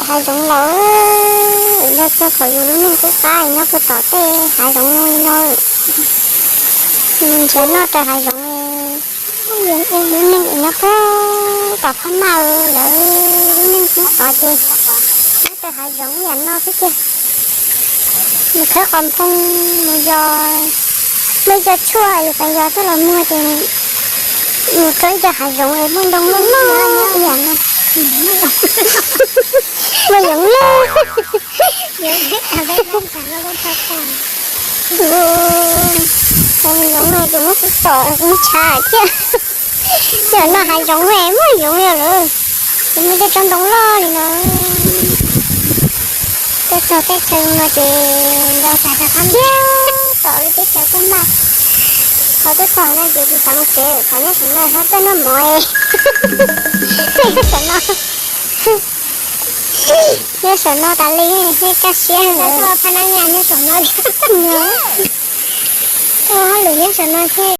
Hav zoov los, nyob txog thaum yus lub neej qub qab nyob puag tom tej hav zoov no, nrhiav noj raws hav zoov, lub neej nyob puag tom phab maj lawm, lub neej qub qab ces nyob raws hav zoov yam no xwb tiag. Mus khawb qos nphoo, mus yos, muaj ib co tshuaj yus xav yos coj los muag ces mus rau ib co hav zoov es muaj ntoo loj loj ib yam no. Muaj yoov loj. Mus yoov no ces muab kuv tom kuv ntshav thiab. Yog no hav zoov es muaj yoov yog lawm, ces muaj tej tsob ntoo loj li no. Tuaj txog teb chaws no ces nto xav rau qab thiab tom lub teb chaws kuj npaj. Qhov tuaj txog no ces tsis xav mus tsev, qhov nyob saum no ho tuaj noj mov. Nyob saum no, nyob saum no tas li, kaj siab lawm. Tuaj hauj lwm nyob saum no thiab.